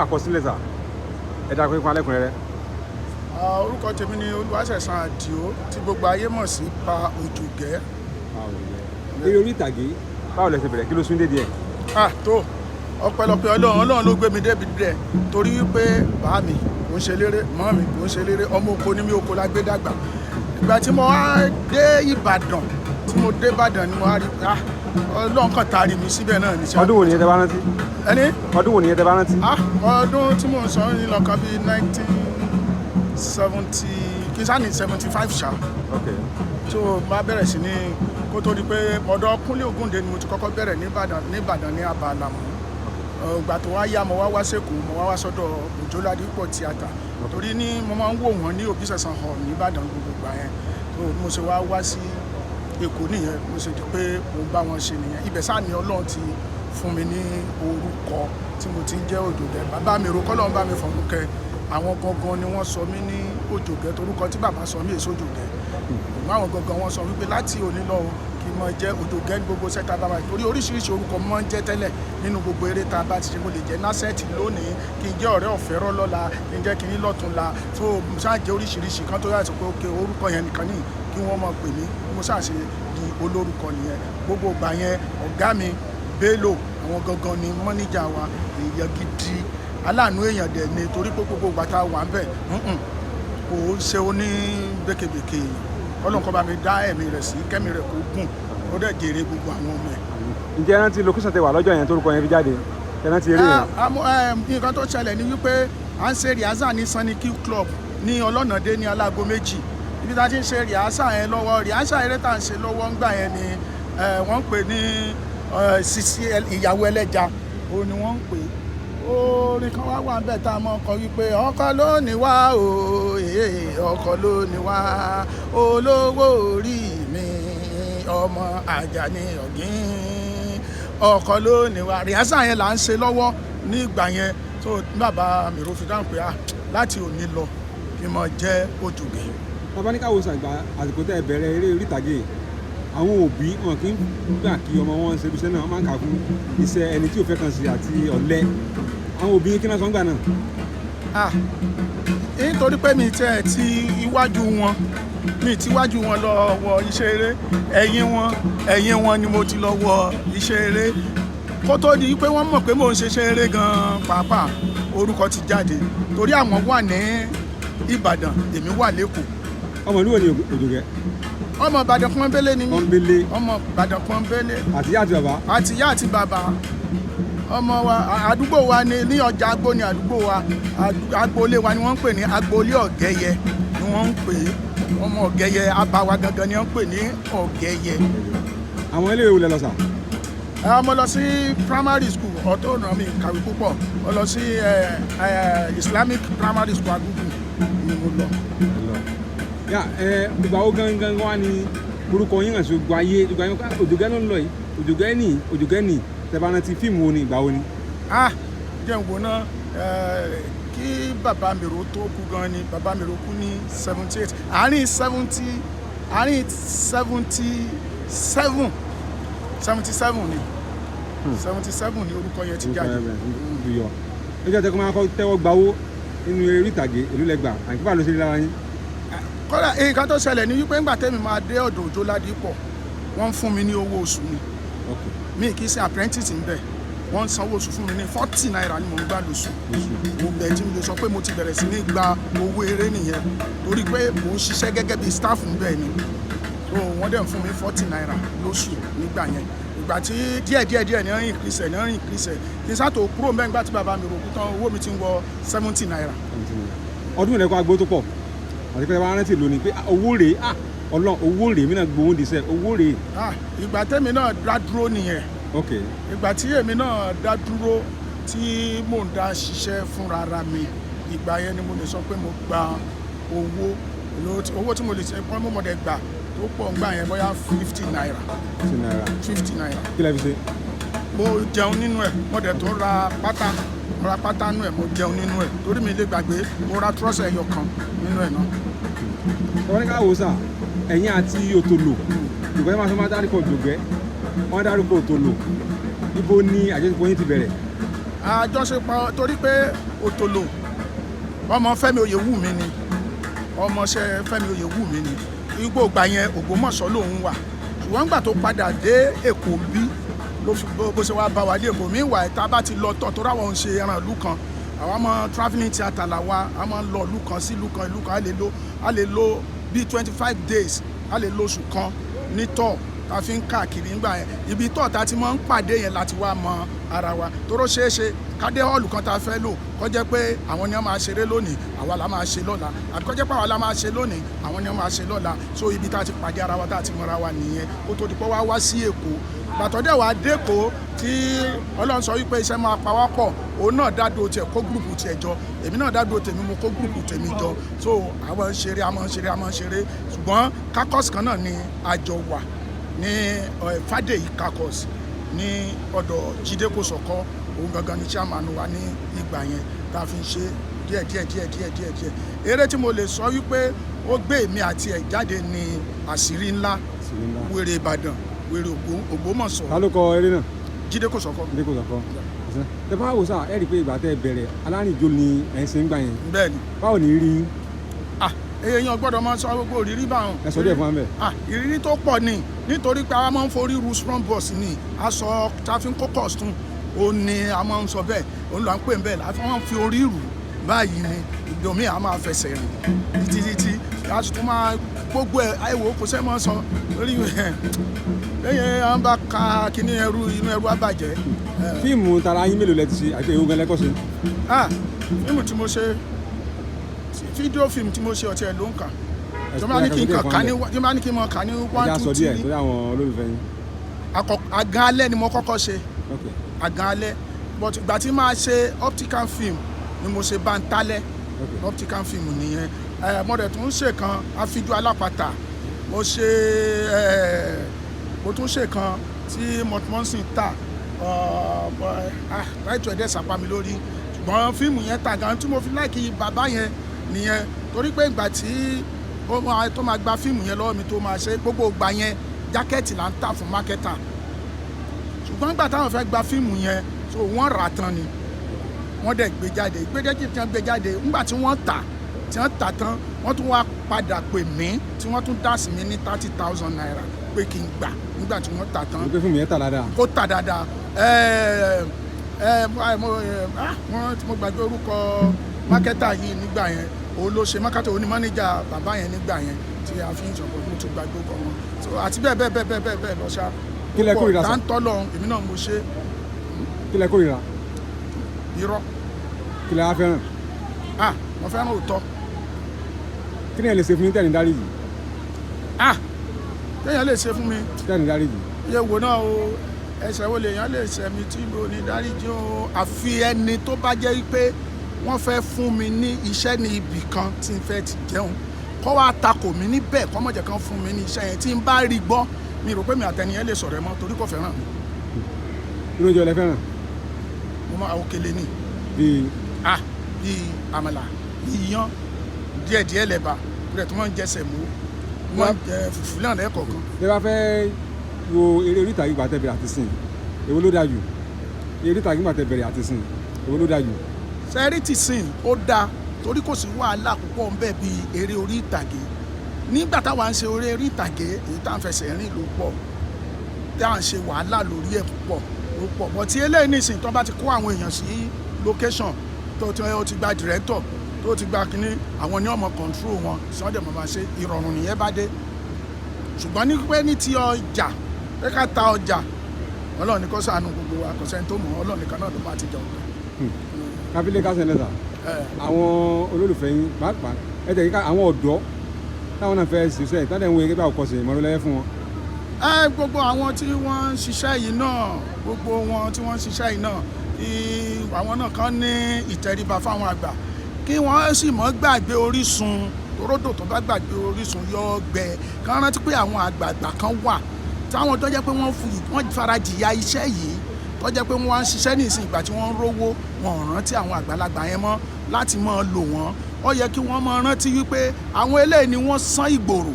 Àkọsílẹ̀ sà, ẹ dárúkọ yín fún alẹ́kùnrẹ́rẹ́. Orúkọ tèmi ni Olúwaṣẹ̀san Àdìó tí gbogbo ayé mọ̀ sí Pa Òjògẹ́. Eré orí ìtàgé, báwo lẹ ṣe bẹ̀rẹ̀? Kí ló sún dé díẹ̀? Ah, tó ọpẹ́lọpẹ́ Ọlọ́run, Ọlọ́run ló gbé mi débi rẹ̀, torí wípé bàá mi kò ń ṣe léré, mọ́ mi kò ń ṣe léré, ọmọ oko ni mí, oko la gbé dàgbà. Ìgbà tí mo wá dé Ìbàdàn, tí mo dé Ìbàdàn ni mo wá rí, ah, Ọlọ́run kan taari mi síbẹ̀ náà ní. Ọdún wo nìyẹn tẹ́ bá rántí? Ẹni? Ọdún wo nìyẹn tẹ́ bá rántí? Ah, ọdún tí mò ń sọ ní lọ́kàn bíi 1970, kí sáà ní 75 ṣá. So bá bẹ̀rẹ̀ sí ní, kó tó di pé ọ̀dọ̀ Kúnlé Ògúndé ni mo ti kọ́kọ́ bẹ̀rẹ̀ ní Ìbàdàn, ní Ìbàdàn ní Abàlàmú. Ìgbà tó wá yá, mo wá wá sẹ́kọ̀ọ́, mo wá wá sọ́dọ̀ Òjó Ládípọ̀ tíátà, torí ní mo máa ń wò wọ́n ní Òbísẹ̀sán Hall ní Ìbàdàn gbogbo ìgbà yẹn. So mo ṣe wá wá sí Èkó nìyẹn, mo ṣe di pé mo bá wọn ṣe nìyẹn. Ibẹ̀ sáà ni Ọlọ́run ti fún mi ní orúkọ tí mo ti ń jẹ́ Òjògẹ́. Bàbá mi ro kọ́lọ́run bá mi fọ̀run kẹ́, àwọn gangan ni wọ́n sọ mí ní Òjògẹ́, torúkọ tí bàbá sọ mí èso Òjògẹ́. Ṣùgbọ́n àwọn gangan wọ́n sọ wípé láti òní lọ o, kí n máa jẹ́ Òjògẹ́ ní gbogbo sẹ́ta bá wà, torí oríṣiríṣi orúkọ mo máa ń jẹ́ tẹ́lẹ̀ nínú gbogbo eré tá a bá ti ṣe. Mo lè jẹ́ Násẹ̀tì lónìí, kí n jẹ́ Ọ̀rẹ́ Ọ̀fẹ́rọ́ lọ́la, kí n jẹ́ kinní lọ́túnla. So mo ṣáà jẹ́ oríṣiríṣi kan tó yàtọ̀ pé ok, orúkọ yẹn nìkan ní kí wọ́n máa pè mí. Mo ṣáà ṣe di olórúkọ nìyẹn. Gbogbo ìgbà yẹn, ọ̀gá mi Bello, àwọn gangan ni mọ́níjà wa, èèyàn gidi, aláàánú èèyàn dẹ̀ ni, torí pé gbogbo ìgbà tá a wà ń bẹ̀, kò ṣe oní békebèke èèyàn. Ọlọ́run kó bá mi dá ẹ̀mí rẹ̀ sí, kẹ́mi rẹ̀ kó gùn, ó dẹ̀ jèrè gbogbo àwọn ọmọ ẹ̀. Ǹjẹ́ ẹ rántí location tẹ wà lọ́jọ́ yẹn torúkọ yẹn fi jáde? Ẹ rántí eré yẹn? Nǹkan tó ṣẹlẹ̀ ni wípé à ń ṣe rehearsal ní Sunny Q Club ní Ọlọ́nàdé ní alágo 2. Ibi tá a ti ń ṣe rehearsal yẹn lọ́wọ́, rehearsal eré tá à ń ṣe lọ́wọ́ ńgbà yẹn ni wọ́n ń pè ní Sisi Ìyàwó Ẹlẹ́ja, òun ni wọ́n ń pè. Orin kan wá wà ń bẹ̀ tá a mọ̀ kọ wípé ọkọ ló ní wá o, ọkọ ló ní wá, olówó orí mi, ọmọ Àjàní ọ̀gín, ọkọ ló ní wá. Rehearsal yẹn là ń ṣe lọ́wọ́ ní ìgbà yẹn tó bàbá mi ro fi dáhùn pé ah, láti òní lọ, kí n máa jẹ́ Òjògẹ́. Bàbá ní káwọ́ sàgbà, àsìkò tẹ́ ẹ bẹ̀rẹ̀ eré orí ìtàgé, àwọn òbí wọn kì í gbà kí ọmọ wọn ṣe iṣẹ́ náà. Wọ́n máa ń kà fún iṣẹ́ ẹni tí ò fẹ́ kàn sí àti ọ̀lẹ. Àwọn òbí kí náà sọ ń gbà náà? Ah, nítorí pé mi tẹ́ ti iwájú wọn, mi ti iwájú wọn lọ wọ iṣẹ́ eré, ẹ̀yìn wọn, ẹ̀yìn wọn ni mo ti lọ wọ iṣẹ́ eré. Kó tó di pé wọ́n mọ̀ pé mò ń ṣe iṣẹ́ eré gan-an pàápàá, orúkọ ti jáde, torí àwọn wà ní Ìbàdàn, èmi wà lẹ́kọ̀ọ́. Ọmọ ìlú wo ni Òjògẹ́? Ọmọ Ìbàdàn pọ́nbélé ni mí. Pọ́nbélé. Ọmọ Ìbàdàn pọ́nbélé. Àti ìyá àti bàbá? Àti ìyá àti bàbá. Ọmọ wa, àdúgbò wa ni ní ọjà Agbó ní àdúgbò wa. Agboolé wa ni wọ́n ń pè ní agboolé Ọ̀gẹ́yẹ ni wọ́n ń pè é. Ọmọ Ọ̀gẹ́yẹ abawa gangan ni wọ́n ń pè ní Ọ̀gẹ́yẹ. Àwọn ilé ìwé wo lẹ lọ sà? Mo lọ sí primary school ọ̀tọ̀ ọ̀nà mi kàwé púpọ̀. Mo lọ sí Islamic Primary School Agugu ni mo lọ. Yà ẹ, ìgbà wo gangan wá ní orúkọ yín hàn sí gbogbo ayé? Gbogbo ayé, Òjògẹ́ ló ń lọ yìí, Òjògẹ́ ní, Òjògẹ́ ní. Tẹ́ bá rántí, fíìmù wo ni, ìgbà wo ni? Ah, jẹ́ n wò ná. Kí bàbá mi ro tó kú gan ni. Bàbá mi ro kú ní 78, àárín 70, àárín 77, 77 ni, 77 ni orúkọ yẹn ti jáde. Yọ ẹjọ́ tẹ́ kọ́ máa kọ́ tẹ́wọ́ gbawó nínú eré orí ìtàgé, èló lẹ gbà, àti báwo ló ṣe rí lára yín? Kọ́lá, nǹkan tó ṣẹlẹ̀ ni wípé ńgbà tẹ́mi máa dé ọ̀dọ̀ Òjó Ládìpọ̀, wọ́n ń fún mi ní owó oṣù ni. Mi kì í ṣe apprentice ń bẹ̀, wọ́n ń sanwó oṣù fún mi ní ₦40 ni mò ń gbà lóṣù. Mo bẹ̀ tí mo lè sọ pé mo ti bẹ̀rẹ̀ sí ní gba owó eré nìyẹn, torí pé mò ń ṣiṣẹ́ gẹ́gẹ́ bí staff ń bẹ̀ ni. So wọ́n dẹ̀ ń fún mi ₦40 lóṣù nígbà yẹn. Ìgbà tí díẹ̀ díẹ̀ díẹ̀ ní wọ́n increase ẹ̀, ní wọ́n increase ẹ̀, kí n sá tó kúrò mẹ́rin, gbà tí bàbá mi rò kú tán, owó mi ti ń wọ ₦70. Ọdún ìlẹ̀kọ́ agbó tó pọ̀, àti pé wọ́n rántí lónìí pé owó rèé, ah, Ọlọ́run, owó rèé, mí náà gbowó díṣẹ́, owó rèé. Ah, ìgbà tẹ́mi náà dá dúró nìyẹn. Ìgbà tí èmi náà dá dúró, tí mò ń dá ṣiṣẹ́ fúnra ra mi, ìgbà yẹn ni mo lè sọ pé mo gba owó. Owó tí mo lè ṣe pọ́n mo mọ̀dẹ̀ gbà tó pọ̀ ń gbà yẹn, bóyá ₦50. ₦50. ₦50. Kí lẹ fi ṣe? Mo jẹun nínú ẹ̀, mo dẹ̀ tó ra pátá, mo ra pátá nínú ẹ̀, mo jẹun nínú ẹ̀, torí mi lè gbàgbé, mo ra trọ́sẹ̀ ẹyọ kan nínú ẹ̀ náà. Wọ́n ní ká wò sà, ẹ̀yin àti Òtòlò, ìgbà tí wọ́n máa dárúkọ Òjògẹ́, wọ́n dárúkọ Òtòlò. Ibo ni àjọṣepọ̀ yín ti bẹ̀rẹ̀? Àjọṣepọ̀ torí pé Òtòlò ọmọ Fẹ́mi Oyèwùmí ni, ọmọọṣẹ́ Fẹ́mi Oyèwùmí ni. Igbó ìgbà yẹn Ògbómọ̀ṣọ́ lòun wà, ṣùgbọ́n nígbà tó padà dé Èkó bí ló fi bó ṣe wá bá wa dé Èkó mi wà, tá a bá ti lọ tọ̀ tó ráwọn ń ṣe ẹran ìlú kan, àwọn ọmọ travelling theatre là wa, a máa ń lọ ìlú kan sí ìlú kan, ìlú kan, a lè lo bíi 25 days, a lè lo oṣù kan ní tọ̀ tá a fi ń káàkiri nígbà yẹn. Ibi tọ̀ tá a ti máa ń pàdé yẹn láti wá mọ ara wa, tóró ṣeé ṣe kádé hall kan tá a fẹ́ lò, kó jẹ́ pé àwọn ni wọ́n máa ṣeré lónìí, àwa la máa ṣe lọ́la, àbí kó jẹ́ pé àwa la máa ṣe lónìí, àwọn ni wọ́n máa ṣe lọ́la. So ibi tá a ti pàdé ara wa, tá a ti mọra wa nìyẹn, kó tó di pé wá wá sí Èkó. Gbàtọ́ dẹ̀ wá dẹ́kọ̀ọ́ tí Ọlọ́run sọ wípé iṣẹ́ máa pa wá pọ̀, òun náà dádúró tiẹ̀, kó group tiẹ̀ jọ, èmi náà dádúró tèmi, mo kó group tèmi jọ. So àwọn ń ṣeré, àwọn ń ṣeré, àwọn ń ṣeré, ṣùgbọ́n caucus kan náà ni a jọ wà ní Fàdèyí caucus ní ọ̀dọ̀ Jídé Kòsọ́kọ́. Òun gangan ni chairman wa ní ìgbà yẹn, tá a fi ń ṣe díẹ̀ díẹ̀ díẹ̀ díẹ̀ díẹ̀ díẹ̀. Eré tí mo lè sọ wípé ó gbé èmi àti ẹ̀ jáde ní Àṣírí Ńlá. Àṣírí Ńlá. Wèrè Ìbàdàn, Wèrè Ògbómọ̀ṣọ́. Ta ló kọ eré náà? Jídé Kòsọ́kọ́. Jídé Kòsọ́kọ́. Tẹ bá wò sá, ẹ rí i pé ìgbà tẹ bẹ̀rẹ̀, alárìnjó ni ẹ̀ ń ṣe ń gbà yẹn. Bẹ́ẹ̀ ni. Báwo ni rí yín? Ah, èèyàn gbọ́dọ̀ máa sọ gbogbo òrírí báwọn. Ẹ sọ díẹ̀ fún wa bẹ́ẹ̀. Ah, ìrírí tó pọ̀ ni, nítorí pé a máa ń forí ru strong bus ni, aṣọ tá a fi ń kó costume ó ní a máa ń sọ bẹ́ẹ̀, òun là ń pè bẹ́ẹ̀, la fi máa ń fi orí rù báyìí ni. Ìdomi a máa fẹsẹ̀ rìn títí títí, a sì tún máa gbogbo ẹ̀. Àìwò kò sẹ́ máa sọ lórí lẹ́yìn à ń bá ka kíní ẹrú inú ẹrú àbàjẹ́. Fíìmù tara yín mélòó lẹ ti ṣe, àti èwo gan lẹ́kọ̀ọ́ ṣe? Ah, fíìmù tí mo ṣe, fídíò fíìmù tí mo ṣe, ọtí ẹ̀ ló ń kà. Tí wọ́n bá ní kí n kàn ká ní, tí wọ́n bá ní kí n mọ̀ ká ní one Ẹ two sọ díẹ̀ three. torí àwọn olólùfẹ́ yín. Àgàn Alẹ́ ni mo kọ́kọ́ ṣe. Àgàn Alẹ́, but ìgbà tí máa ṣe optical film ni mo ṣe Bántálẹ́. Optical film nìyẹn. Ẹ mo dẹ̀ tún ṣe kan, Afíjú Alápatà mo ṣe. Ẹ mo tún ṣe kan tí Mọ̀tmọ́sìn tà, láìtọ́ ẹ̀dẹ̀ sàpá mi lórí, ṣùgbọ́n fíìmù yẹn tà gan. Tí mo fi like bàbá yẹn nìyẹn, torí pé ìgbà tí ó máa tó máa gba fíìmù yẹn lọ́wọ́ mi, tó máa ṣe gbogbo ìgbà yẹn, jacket là ń tà fún marketer, ṣùgbọ́n ìgbà táwọn fẹ́ gba fíìmù yẹn, so wọ́n rà tán ni, wọ́n dẹ̀ gbé jáde, gbé jáde tí wọ́n gbé jáde. Ńgbà tí wọ́n tà, tí wọ́n tà tán, wọ́n tún wá padà pè mí, tí wọ́n tún dá sí mi ní ₦30,000 pé kí n gbà nígbà tí wọ́n tà tán. Mo pé fíìmù yẹn tà dáadáa. Kó tà dáadáa. Ẹ ẹ mo ẹ ah wọ́n mo gbàgbé orúkọ marketer yìí nígbà yẹn. Òun ló ṣe marketer, òun ni manager bàbá yẹn nígbà yẹn tí a fi ń sọ̀rọ̀. Mo ti gbàgbé orúkọ wọn. So àti bẹ́ẹ̀ bẹ́ẹ̀ bẹ́ẹ̀ bẹ́ẹ̀ bẹ́ẹ̀ lọ ṣá. Kí lẹ kórìíra sà? Dáńtọ́ lọ, èmi náà mo ṣe. Kí lẹ kórìíra? Irọ́. Kí lẹ wá fẹ́ràn? Ah, mo fẹ́ràn òótọ́. Kí ni ẹ lè ṣe fún yín tẹ̀lé dáríjì? Ah, téèyàn lè ṣe fún mi? Tẹ̀lé dáríjì. Iye wo náà o, ẹsẹ̀ wo lèèyàn lè ṣẹ̀ mi tí mo ní dáríjì o? Àfi ẹni tó bá jẹ́ pé wọ́n fẹ́ fún mi ní iṣẹ́ ní ibì kan tí n fẹ́ ti jẹun, kọ́ wá takò mí níbẹ̀, kọ́ mọ̀jẹ̀ kan fún mi ní iṣẹ́ yẹn, tí n bá rí gbọ́, mi rò pé mi àtẹniyẹn lè sọ̀rọ̀ ẹ mọ́, torí kò fẹ́ràn mi. Irú oúnjẹ lẹ fẹ́ràn? Mo máa òkèlè ni. Bíi? Ah, bíi àmàlà, bíi iyán, díẹ̀ díẹ̀ lẹ́bà rẹ̀, tó máa ń jẹ sẹ̀mó, mo máa ń jẹ fùfú náà lẹ́ẹ̀kọ̀ọ̀kan. Tẹ bá fẹ́ wo eré orí ìtàgé ìgbà tẹ́ bẹ̀rẹ̀ àti sìn, èwo ló dáa jù? Eré orí ìtàgé ìgbà tẹ́ bẹ̀rẹ̀ àti sìn, èwo ló dáa jù? Sẹ́rí ti sìn ó dáa, torí kò sí wàhálà púpọ̀ ń bẹ bíi eré orí ìtàgé. Nígbà táwa ń ṣe eré orí ìtàgé, èyí tá à ń fẹsẹ̀ rìn ló pọ̀, tá à ń ṣe wàhálà lórí ẹ̀ púpọ̀ ló pọ̀ bọ̀. Tí eléyìí nìsín, tó bá ti kó àwọn èèyàn sí location, tó ti ó ti gba director, tó ti gba kínní, àwọn ní ọmọ control wọn tí wọ́n dẹ̀ mọ̀ máa ṣe, ìrọ̀rùn nìyẹn bá dé. Ṣùgbọ́n ní pé ní ti ọjà, pé ká ta ọjà, Ọlọ́run ní kó ṣàánú gbogbo wa. Kò sẹ́ni tó mọ̀, Ọlọ́run nìkan náà ló máa ti jẹun. Kábílẹ̀ kásẹ̀ lẹ́sà, àwọn olólùfẹ́ yín pàápàá, ẹ tẹ̀ kíkà àwọn ọ̀dọ́ táwọn náà fẹ́ ṣiṣẹ́ ìtàn ń wo eré bá òkọ̀ṣe, ìmọ̀ràn lẹ́yẹ fún wọn. Ẹ gbogbo àwọn tí wọ́n ń ṣiṣẹ́ yìí náà, gbogbo wọn tí wọ́n ń ṣiṣẹ́ yìí náà, kí àwọn náà kàn ní ìtẹríba fáwọn àgbà, kí wọ́n sì mọ́ gbàgbé orísun ródò. Tó bá gbàgbé orísun, yọ gbẹ. Kí wọ́n rántí pé àwọn àgbààgbà kan wà táwọn tó jẹ́ pé wọ́n farajìyà iṣẹ́ yìí, tó jẹ́ pé wọ́n wá ń ṣiṣẹ́ ní ìsìn. Ìgbà tí wọ́n ń rówó, wọn ò rántí àwọn àgbàlagbà yẹn mọ́ láti máa lò wọ́n. Ó yẹ kí wọ́n máa rántí wípé àwọn eléyìí ni wọ́n sán ìgboro,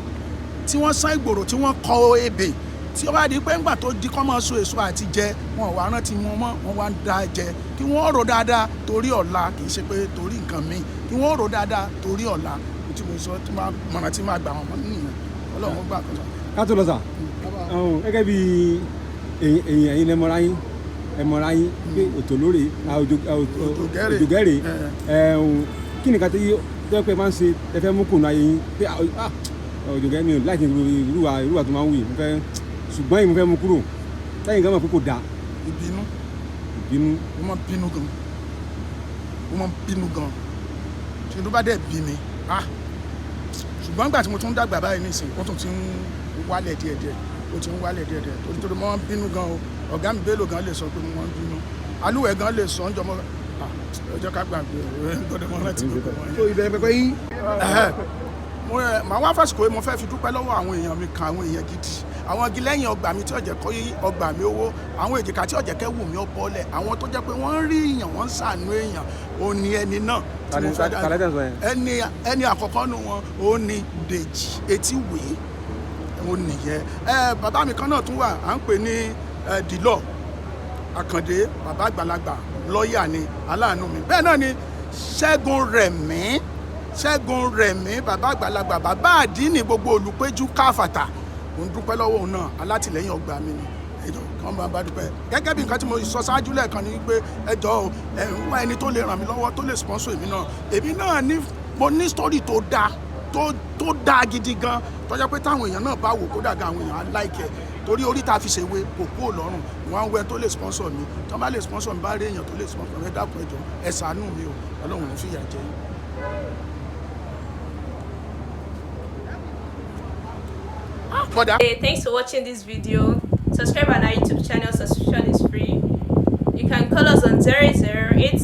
tí wọ́n sán ìgboro, tí wọ́n kọ ebè. Tí ó bá di pé ńgbà tó di kọ́ máa so èso àti jẹ, wọn ò wá rántí wọn mọ́, wọn wá ń da jẹ. Kí wọ́n rò dáadáa torí ọ̀la, kì í ṣe pé torí nǹkan míì. Kí wọ́n rò dáadáa torí ọ̀la. Tí mo sọ tí máa mọ̀ràn tí máa gbà wọ́n mọ́ nìyẹn. Ọlọ́run ó gbà kan sọ. Ká tó lọ sà, gẹ́gẹ́ bí èyàn, ẹ̀yin lẹ mọra yín, ẹ mọra yín pé òtò lóore Òjògẹ́rè. Òjògẹ́rè. Kí nìkan tó yẹ pé máa ń ṣe ẹ fẹ́ mú kùnà ayé yín pé Òjògẹ́, mi ò láì irúwà tó máa ń wù yìí, mo fẹ́, ṣùgbọ́n yìí mo fẹ́ mú kúrò lẹ́yìn gan mọ̀ pé kò dáa? Ìbínú. Ìbínú. Mo máa ń bínú gan, mo máa ń bínú gan. Tí inú bá dẹ̀ bí mi, ah, ṣùgbọ́n nígbà tí mo tún ń dàgbà báyìí nísìnyí, ó tún ti ń wálẹ̀ díẹ̀díẹ̀, ó ti ń wálẹ̀ díẹ̀díẹ̀, torí mo máa ń bínú gan o. Ọ̀gá mi Bello gan lè sọ pé mo máa ń bínú, alúwẹ̀ gan lè sọ ń jọmọ́. Ah, ẹ jẹ́ ká gbàgbé ẹ, gbọ́dọ̀ mọ́ rántí gbogbo wọn yẹn. So ìbẹ̀rẹ̀ pẹpẹ yín. Ẹhẹ́. Mo màá wá fàsìkò yìí, mo fẹ́ fi dúpẹ́ lọ́wọ́ àwọn èèyàn mi kan, àwọn èèyàn gidi, àwọn igi lẹ́yìn ọgbà mi tí ó jẹ́ kọ́ ọgbà mi owó, àwọn èjìká tí ó jẹ́ kẹ́wù mi ó bọ́lẹ̀, àwọn tó jẹ́ pé wọ́n ń rí èèyàn, wọ́n ń ṣàánú èèyàn. Ó ní ẹni náà tí mo fẹ́ dá Tàlẹ́ tẹ̀ sọ yẹn? Ẹni àkọ́kọ́ nu wọn, ó ní Dèjì Etíwèé, ó nìyẹn. Ẹ bàbá mi kan náà tún wà, à ń pè ní Dìlọ Àkàndé, bàbá àgbàlagbà, lọ́ọ̀yà ni, aláàánú mi. Bẹ́ẹ̀ náà ni Ṣẹ́gun Rẹ̀mí, Ṣẹ́gun Rẹ̀mí, bàbá àgbàlagbà, bàbá àdínì gbogbo olùpéjú káfàtà. Mo ń dúpẹ́ lọ́wọ́ òun náà, alátìlẹ́yìn ọgbà mi ni. Ẹjọ́ kan bá dúpẹ́. Gẹ́gẹ́ bí nǹkan tí mo sọ ṣáájú lẹ́ẹ̀kan ni wípé ẹjọ́ o, ẹ̀ ń wá ẹni tó lè ràn mí lọ́wọ́, tó lè sponsor èmi náà. Èmi náà ní, mo ní story tó dáa, tó dáa gidi gan, tó jẹ́ pé táwọn èèyàn náà bá wò, kódà gan àwọn èèyàn á like ẹ̀, torí orí tá a fi ṣèwé kò kúrò lọ́rùn. Wọ́n á ń wẹ́ tó lè sponsor mi. Tó bá lè sponsor mi, bá rí èèyàn tó lè sponsor mi, ẹ dákun, ẹ jọ̀ọ́, ẹ ṣàánú mi o. Ọlọ́run ò ní fìyà jẹ yín. Bọ́dà. Hey, thanks for watching this video. Subscribe on our YouTube channel, subscription is free. You can call us on 0080.